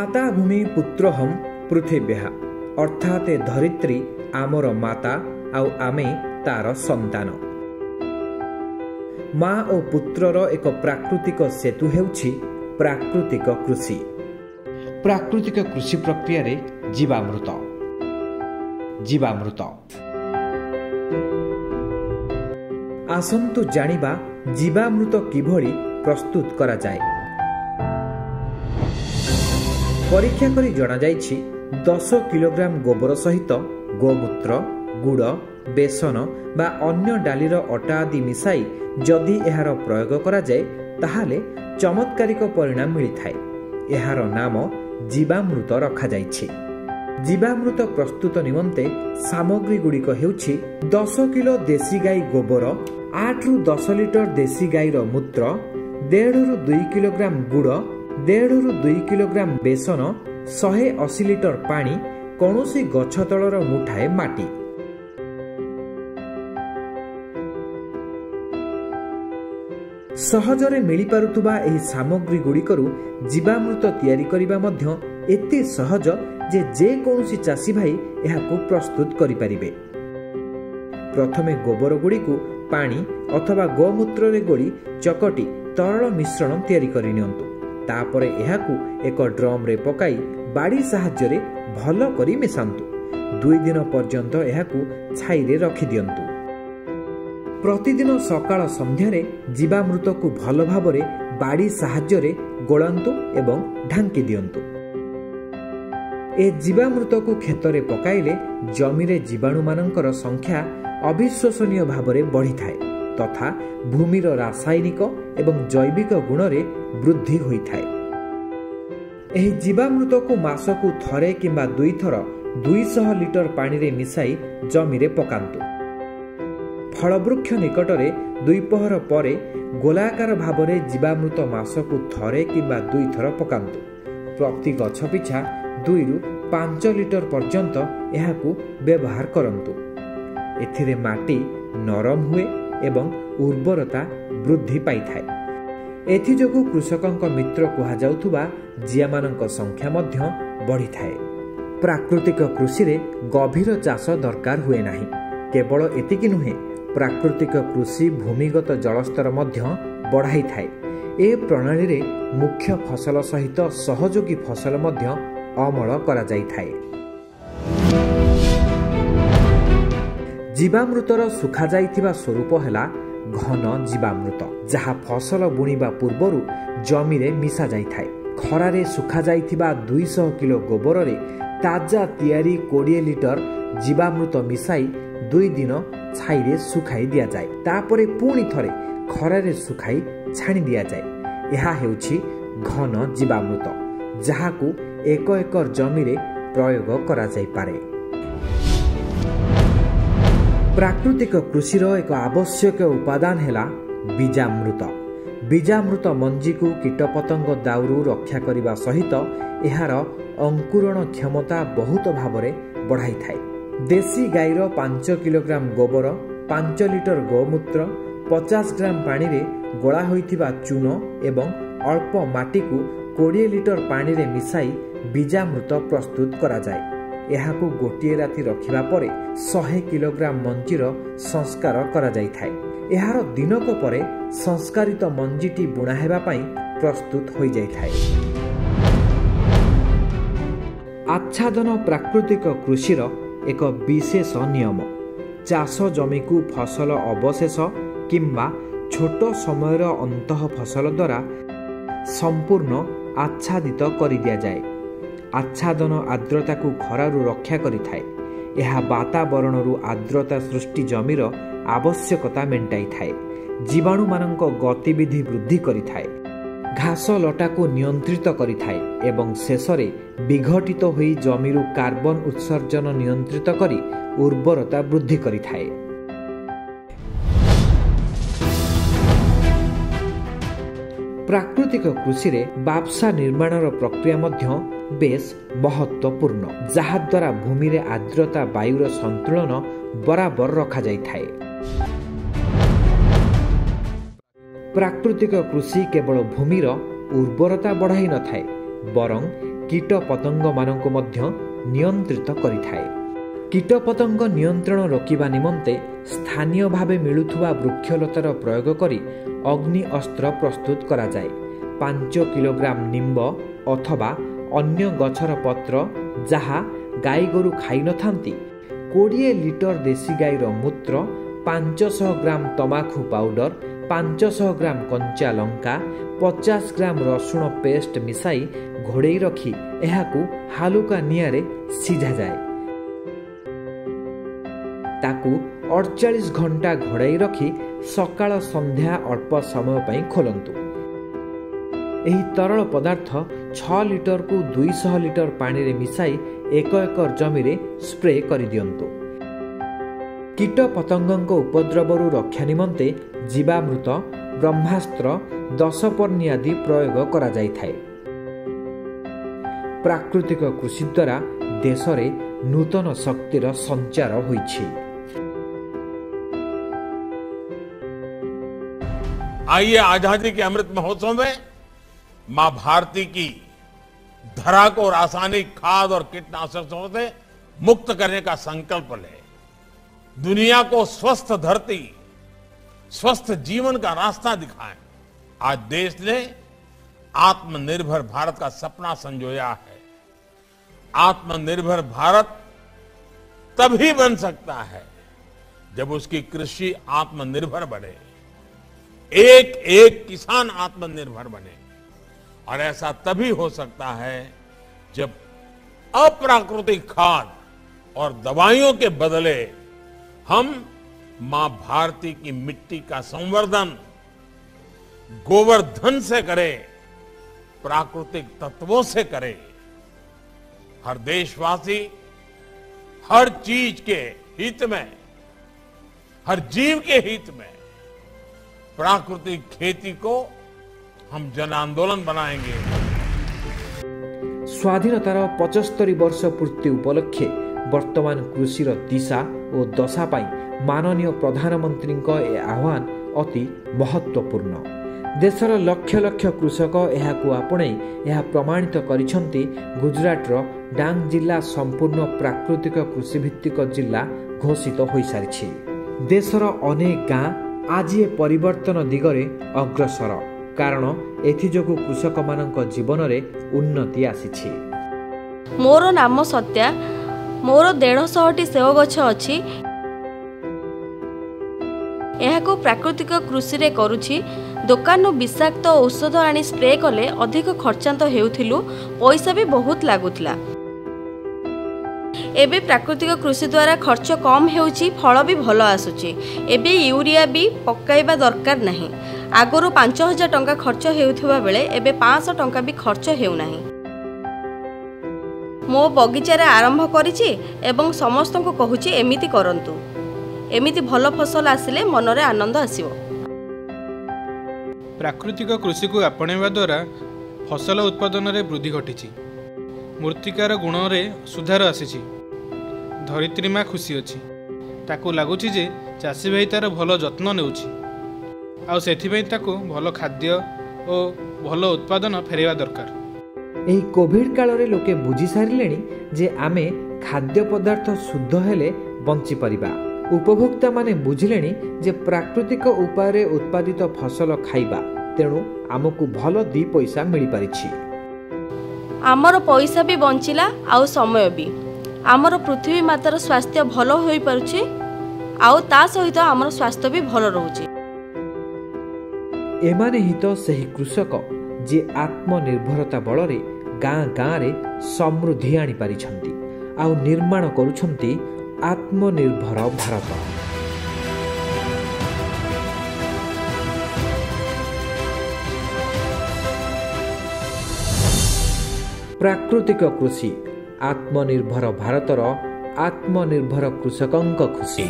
ମାତା ଭୂମି ପୁତ୍ରୋହମ୍ ପୃଥିବ୍ୟାଃ, ଅର୍ଥାତ୍ ଏ ଧରିତ୍ରୀ ଆମର ମାତା ଆଉ ଆମେ ତାର ସନ୍ତାନ। ମା ଓ ପୁତ୍ରର ଏକ ପ୍ରାକୃତିକ ସେତୁ ହେଉଛି ପ୍ରାକୃତିକ କୃଷି। ପ୍ରାକୃତିକ କୃଷି ପ୍ରକ୍ରିୟାରେ ଜୀବାମୃତ। ଜୀବାମୃତ ଆସନ୍ତୁ ଜାଣିବା ଜୀବାମୃତ କିଭଳି ପ୍ରସ୍ତୁତ କରାଯାଏ। ପରୀକ୍ଷା କରି ଜଣାଯାଇଛି, 10 କିଲୋଗ୍ରାମ ଗୋବର ସହିତ ଗୋମୂତ୍ର, ଗୁଡ଼, ବେସନ ବା ଅନ୍ୟ ଡାଲିର ଅଟା ଆଦି ମିଶାଇ ଯଦି ଏହାର ପ୍ରୟୋଗ କରାଯାଏ, ତାହେଲେ ଚମତ୍କାରିକ ପରିଣାମ ମିଳିଥାଏ। ଏହାର ନାମ ଜୀବାମୃତ ରଖାଯାଇଛି। ଜୀବାମୃତ ପ୍ରସ୍ତୁତ ନିମନ୍ତେ ସାମଗ୍ରୀ ଗୁଡ଼ିକ ହେଉଛି 10 କିଲୋ ଦେଶୀ ଗାଈ ଗୋବର, 8ରୁ 10 ଲିଟର ଦେଶୀ ଗାଈର ମୂତ୍ର, 1.5ରୁ 2 କିଲୋଗ୍ରାମ ଗୁଡ଼, 1.5ରୁ 2 କିଲୋଗ୍ରାମ ବେସନ, 180 ଲିଟର ପାଣି, କୌଣସି ଗଛ ତଳର ମୁଠାଏ ମାଟି। ସହଜରେ ମିଳିପାରୁଥିବା ଏହି ସାମଗ୍ରୀ ଗୁଡ଼ିକରୁ ଜୀବାମୃତ ତିଆରି କରିବା ମଧ୍ୟ ଏତେ ସହଜ ଯେ ଯେକୌଣସି ଚାଷୀ ଭାଇ ଏହାକୁ ପ୍ରସ୍ତୁତ କରିପାରିବେ। ପ୍ରଥମେ ଗୋବର ଗୁଡ଼ିକୁ ପାଣି ଅଥବା ଗୋମୂତ୍ରରେ ଗୋଳି ଚକଟି ତରଳ ମିଶ୍ରଣ ତିଆରି କରି ନିଅନ୍ତୁ। ତାପରେ ଏହାକୁ ଏକ ଡ୍ରମରେ ପକାଇ ବାଡ଼ି ସାହାଯ୍ୟରେ ଭଲ କରି ମିଶାନ୍ତୁ। 2 ଦିନ ପର୍ଯ୍ୟନ୍ତ ଏହାକୁ ଛାଇରେ ରଖିଦିଅନ୍ତୁ। ପ୍ରତିଦିନ ସକାଳ ସନ୍ଧ୍ୟାରେ ଜୀବାମୃତକୁ ଭଲ ଭାବରେ ବାଡ଼ି ସାହାଯ୍ୟରେ ଗୋଳାନ୍ତୁ ଏବଂ ଢାଙ୍କି ଦିଅନ୍ତୁ। ଏ ଜୀବାମୃତକୁ କ୍ଷେତରେ ପକାଇଲେ ଜମିରେ ଜୀବାଣୁମାନଙ୍କର ସଂଖ୍ୟା ଅବିଶ୍ୱସନୀୟ ଭାବରେ ବଢ଼ିଥାଏ ତଥା ଭୂମିର ରାସାୟନିକ ଏବଂ ଜୈବିକ ଗୁଣରେ ବୃଦ୍ଧି ହୋଇଥାଏ। ଏହି ଜୀବାମୃତକୁ ମାସକୁ ଥରେ କିମ୍ବା ଦୁଇଥର 200 ଲିଟର ପାଣିରେ ମିଶାଇ ଜମିରେ ପକାନ୍ତୁ। ଫଳବୃକ୍ଷ ନିକଟରେ ଦ୍ୱିପହର ପରେ ଗୋଲାକାର ଭାବରେ ଜୀବାମୃତ ମାସକୁ ଥରେ କିମ୍ବା ଦୁଇଥର ପକାନ୍ତୁ। ପ୍ରତି ଗଛ ପିଛା 2ରୁ 5 ଲିଟର ପର୍ଯ୍ୟନ୍ତ ଏହାକୁ ବ୍ୟବହାର କରନ୍ତୁ। ଏଥିରେ ମାଟି ନରମ ହୁଏ ଏବଂ ଉର୍ବରତା ବୃଦ୍ଧି ପାଇଥାଏ। ଏଥିଯୋଗୁଁ କୃଷକଙ୍କ ମିତ୍ର କୁହାଯାଉଥିବା ଜିଆମାନଙ୍କ ସଂଖ୍ୟା ମଧ୍ୟ ବଢ଼ିଥାଏ। ପ୍ରାକୃତିକ କୃଷିରେ ଗଭୀର ଚାଷ ଦରକାର ହୁଏ ନାହିଁ। କେବଳ ଏତିକି ନୁହେଁ, ପ୍ରାକୃତିକ କୃଷି ଭୂମିଗତ ଜଳସ୍ତର ମଧ୍ୟ ବଢ଼ାଇଥାଏ। ଏ ପ୍ରଣାଳୀରେ ମୁଖ୍ୟ ଫସଲ ସହିତ ସହଯୋଗୀ ଫସଲ ମଧ୍ୟ ଅମଳ କରାଯାଇଥାଏ। ଜୀବାମୃତର ଶୁଖାଯାଇଥିବା ସ୍ୱରୂପ ହେଲା ଘନ ଜୀବାମୃତ, ଯାହା ଫସଲ ବୁଣିବା ପୂର୍ବରୁ ଜମିରେ ମିଶା ଯାଇଥାଏ। ଖରାରେ ଶୁଖାଯାଇଥିବା 200 କିଲୋ ଗୋବରରେ ତାଜା ତିଆରି 20 ଲିଟର ଜୀବାମୃତ ମିଶାଇ 2 ଦିନ ଛାଇରେ ଶୁଖାଇ ଦିଆଯାଏ। ତାପରେ ପୁଣି ଥରେ ଖରାରେ ଶୁଖାଇ ଛାଣି ଦିଆଯାଏ। ଏହା ହେଉଛି ଘନ ଜୀବାମୃତ, ଯାହାକୁ 1 ଏକର ଜମିରେ ପ୍ରୟୋଗ କରାଯାଇପାରେ। ପ୍ରାକୃତିକ କୃଷିର ଏକ ଆବଶ୍ୟକ ଉପାଦାନ ହେଲା ବୀଜାମୃତ। ବୀଜାମୃତ ମଞ୍ଜିକୁ କୀଟପତଙ୍ଗ ଦାଉରୁ ରକ୍ଷା କରିବା ସହିତ ଏହାର ଅଙ୍କୁରଣ କ୍ଷମତା ବହୁତ ଭାବରେ ବଢ଼ାଇଥାଏ। ଦେଶୀ ଗାଈର 5 କିଲୋଗ୍ରାମ ଗୋବର, 5 ଲିଟର ଗୋମୂତ୍ର, 50 ଗ୍ରାମ ପାଣିରେ ଗୋଳା ହୋଇଥିବା ଚୂନ ଏବଂ ଅଳ୍ପ ମାଟିକୁ 20 ଲିଟର ପାଣିରେ ମିଶାଇ ବୀଜାମୃତ ପ୍ରସ୍ତୁତ କରାଯାଏ। ଏହାକୁ ଗୋଟିଏ ରାତି ରଖିବା ପରେ 100 କିଲୋଗ୍ରାମ ମଞ୍ଜିର ସଂସ୍କାର କରାଯାଇଥାଏ। ଏହାର ଦିନକ ପରେ ସଂସ୍କାରିତ ମଞ୍ଜିଟି ବୁଣା ହେବା ପାଇଁ ପ୍ରସ୍ତୁତ ହୋଇଯାଇଥାଏ। ଆଚ୍ଛାଦନ ପ୍ରାକୃତିକ କୃଷିର ଏକ ବିଶେଷ ନିୟମ। ଚାଷ ଜମିକୁ ଫସଲ ଅବଶେଷ କିମ୍ବା ଛୋଟ ସମୟର ଅନ୍ତଃ ଫସଲ ଦ୍ୱାରା ସମ୍ପୂର୍ଣ୍ଣ ଆଚ୍ଛାଦିତ କରିଦିଆଯାଏ। ଆଚ୍ଛାଦନ ଆର୍ଦ୍ରତାକୁ ଖରାରୁ ରକ୍ଷା କରିଥାଏ। ଏହା ବାତାବରଣରୁ ଆର୍ଦ୍ରତା ସୃଷ୍ଟି ଜମିର ଆବଶ୍ୟକତା ମେଣ୍ଟାଇଥାଏ। ଜୀବାଣୁମାନଙ୍କ ଗତିବିଧି ବୃଦ୍ଧି କରିଥାଏ। ଘାସ ଲଟାକୁ ନିୟନ୍ତ୍ରିତ କରିଥାଏ ଏବଂ ଶେଷରେ ବିଘଟିତ ହୋଇ ଜମିରୁ କାର୍ବନ ଉତ୍ସର୍ଜନ ନିୟନ୍ତ୍ରିତ କରି ଉର୍ବରତା ବୃଦ୍ଧି କରିଥାଏ। ପ୍ରାକୃତିକ କୃଷିରେ ବାପ୍ସା ନିର୍ମାଣର ପ୍ରକ୍ରିୟା ମଧ୍ୟ ବେଶ ମହତ୍ତ୍ୱପୂର୍ଣ୍ଣ, ଯାହାଦ୍ୱାରା ଭୂମିରେ ଆର୍ଦ୍ରତା ବାୟୁର ସନ୍ତୁଳନ ବରାବର ରଖାଯାଇଥାଏ। ପ୍ରାକୃତିକ କୃଷି କେବଳ ଭୂମିର ଉର୍ବରତା ବଢ଼ାଇ ନଥାଏ, ବରଂ କୀଟପତଙ୍ଗମାନଙ୍କୁ ମଧ୍ୟ ନିୟନ୍ତ୍ରିତ କରିଥାଏ। କୀଟପତଙ୍ଗ ନିୟନ୍ତ୍ରଣ ରୋକିବା ନିମନ୍ତେ ସ୍ଥାନୀୟ ଭାବେ ମିଳୁଥିବା ବୃକ୍ଷଲତାର ପ୍ରୟୋଗ କରି ଅଗ୍ନି ଅସ୍ତ୍ର ପ୍ରସ୍ତୁତ କରାଯାଏ। 5 କିଲୋଗ୍ରାମ ନିମ୍ବ ଅଥବା ଅନ୍ୟ ଗଛର ପତ୍ର ଯାହା ଗାଈ ଗୋରୁ ଖାଇନଥାନ୍ତି, 20 ଲିଟର ଦେଶୀ ଗାଈର ମୂତ୍ର, 500 ଗ୍ରାମ ତମାଖୁ ପାଉଡର, 500 ଗ୍ରାମ କଞ୍ଚା ଲଙ୍କା, 50 ଗ୍ରାମ ରସୁଣ ପେଷ୍ଟ ମିଶାଇ ଘୋଡ଼େଇ ରଖି ଏହାକୁ ହାଲୁକା ନିଆଁରେ ସିଝାଯାଏ। ତାକୁ 48 ଘଣ୍ଟା ଘୋଡ଼ାଇ ରଖି ସକାଳ ସନ୍ଧ୍ୟା ଅଳ୍ପ ସମୟ ପାଇଁ ଖୋଲନ୍ତୁ। ଏହି ତରଳ ପଦାର୍ଥ 6 ଲିଟରକୁ 200 ଲିଟର ପାଣିରେ ମିଶାଇ 1 ଏକର ଜମିରେ ସ୍ପ୍ରେ କରିଦିଅନ୍ତୁ। କୀଟପତଙ୍ଗଙ୍କ ଉପଦ୍ରବରୁ ରକ୍ଷା ନିମନ୍ତେ ଜୀବାମୃତ, ବ୍ରହ୍ମାସ୍ତ୍ର, ଦଶପର୍ଣ୍ଣି ଆଦି ପ୍ରୟୋଗ କରାଯାଇଥାଏ। ପ୍ରାକୃତିକ କୃଷି ଦ୍ୱାରା ଦେଶରେ ନୂତନ ଶକ୍ତିର ସଞ୍ଚାର ହୋଇଛି। आइए आजादी के अमृत महोत्सव में मां भारती की धरा को रासायनिक खाद और कीटनाशकों से मुक्त करने का संकल्प लें। दुनिया को स्वस्थ धरती, स्वस्थ जीवन का रास्ता दिखाएं। आज देश ने आत्मनिर्भर भारत का सपना संजोया है। आत्मनिर्भर भारत तभी बन सकता है जब उसकी कृषि आत्मनिर्भर बने, एक एक किसान आत्मनिर्भर बने। और ऐसा तभी हो सकता है जब अप्राकृतिक खाद और दवाइयों के बदले हम मां भारती की मिट्टी का संवर्धन गोवर्धन से करें, प्राकृतिक तत्वों से करें। हर देशवासी हर चीज के हित में, हर जीव के हित में प्राकृतिक खेती को हम जन आंदोलन बनाएंगे। ସ୍ୱାଧୀନତାର 75 ବର୍ଷ ପୂର୍ତ୍ତି ଉପଲକ୍ଷେ ବର୍ତ୍ତମାନ କୃଷିର ଦିଶା ଓ ଦଶା ପାଇଁ ମାନନୀୟ ପ୍ରଧାନମନ୍ତ୍ରୀଙ୍କ ଏ ଆହ୍ୱାନ ଅତି ମହତ୍ତ୍ୱପୂର୍ଣ୍ଣ। ଦେଶର ଲକ୍ଷ ଲକ୍ଷ କୃଷକ ଏହାକୁ ଆପଣେଇ ଏହା ପ୍ରମାଣିତ କରିଛନ୍ତି। ଗୁଜରାଟର ଡାଙ୍ଗ ଜିଲ୍ଲା ସମ୍ପୂର୍ଣ୍ଣ ପ୍ରାକୃତିକ କୃଷିଭିତ୍ତିକ ଜିଲ୍ଲା ଘୋଷିତ ହୋଇସାରିଛି। ଦେଶର ଅନେକ ଗାଁ ଆଜି ଏ ପରିବର୍ତ୍ତନ ଦିଗରେ ଅଗ୍ରସର, କାରଣ ଏଥିଯୋଗୁଁ କୃଷକମାନଙ୍କ ଜୀବନରେ ଉନ୍ନତି ଆସିଛି। ମୋର ନାମ ସତ୍ୟା। ମୋର 150ଟି ସେଓ ଗଛ ଅଛି। ଏହାକୁ ପ୍ରାକୃତିକ କୃଷିରେ କରୁଛି। ଦୋକାନରୁ ବିଷାକ୍ତ ଔଷଧ ଆଣି ସ୍ପ୍ରେ କଲେ ଅଧିକ ଖର୍ଚ୍ଚାନ୍ତ ହେଉଥିଲୁ, ପଇସା ବି ବହୁତ ଲାଗୁଥିଲା। ଏବେ ପ୍ରାକୃତିକ କୃଷି ଦ୍ୱାରା ଖର୍ଚ୍ଚ କମ୍ ହେଉଛି, ଫଳ ବି ଭଲ ଆସୁଛି। ଏବେ ୟୁରିଆ ବି ପକାଇବା ଦରକାର ନାହିଁ। ଆଗରୁ 5000 ଟଙ୍କା ଖର୍ଚ୍ଚ ହେଉଥିବା ବେଳେ ଏବେ 500 ଟଙ୍କା ବି ଖର୍ଚ୍ଚ ହେଉନାହିଁ। ମୋ ବଗିଚାରେ ଆରମ୍ଭ କରିଛି ଏବଂ ସମସ୍ତଙ୍କୁ କହୁଛି ଏମିତି କରନ୍ତୁ। ଏମିତି ଭଲ ଫସଲ ଆସିଲେ ମନରେ ଆନନ୍ଦ ଆସିବ। ପ୍ରାକୃତିକ କୃଷିକୁ ଆପଣେଇବା ଦ୍ୱାରା ଫସଲ ଉତ୍ପାଦନରେ ବୃଦ୍ଧି ଘଟିଛି, ମୃତ୍ତିକାର ଗୁଣରେ ସୁଧାର ଆସିଛି। ଧରିତ୍ରୀ ମା ଖୁସି ଅଛି। ତାକୁ ଲାଗୁଛି ଯେ ଚାଷୀ ଭାଇ ତାର ଭଲ ଯତ୍ନ ନେଉଛି, ଆଉ ସେଥିପାଇଁ ତାକୁ ଭଲ ଖାଦ୍ୟ ଓ ଭଲ ଉତ୍ପାଦନ ଫେରାଇବା ଦରକାର। ଏହି କୋଭିଡ କାଳରେ ଲୋକେ ବୁଝି ସାରିଲେଣି ଯେ ଆମେ ଖାଦ୍ୟ ପଦାର୍ଥ ଶୁଦ୍ଧ ହେଲେ ବଞ୍ଚିପାରିବା। ଉପଭୋକ୍ତାମାନେ ବୁଝିଲେଣି ଯେ ପ୍ରାକୃତିକ ଉପାୟରେ ଉତ୍ପାଦିତ ଫସଲ ଖାଇବା, ତେଣୁ ଆମକୁ ଭଲ 2 ପଇସା ମିଳିପାରିଛି। ଆମର ପଇସା ବି ବଞ୍ଚିଲା ଆଉ ସମୟ ବି। ଆମର ପୃଥିବୀ ମାତାର ସ୍ୱାସ୍ଥ୍ୟ ଭଲ ହୋଇପାରୁଛି, ଆଉ ତା ସହିତ ଆମର ସ୍ୱାସ୍ଥ୍ୟ ବି ଭଲ ରହୁଛି। ଏମାନେ ହିଁ ତ ସେହି କୃଷକ ଯିଏ ଆତ୍ମନିର୍ଭରତା ବଳରେ ଗାଁ ଗାଁରେ ସମୃଦ୍ଧି ଆଣିପାରିଛନ୍ତି ଆଉ ନିର୍ମାଣ କରୁଛନ୍ତି ଆତ୍ମନିର୍ଭର ଭାରତ। ପ୍ରାକୃତିକ କୃଷି ଆତ୍ମନିର୍ଭର ଭାରତର ଆତ୍ମନିର୍ଭର କୃଷକଙ୍କ ଖୁସି।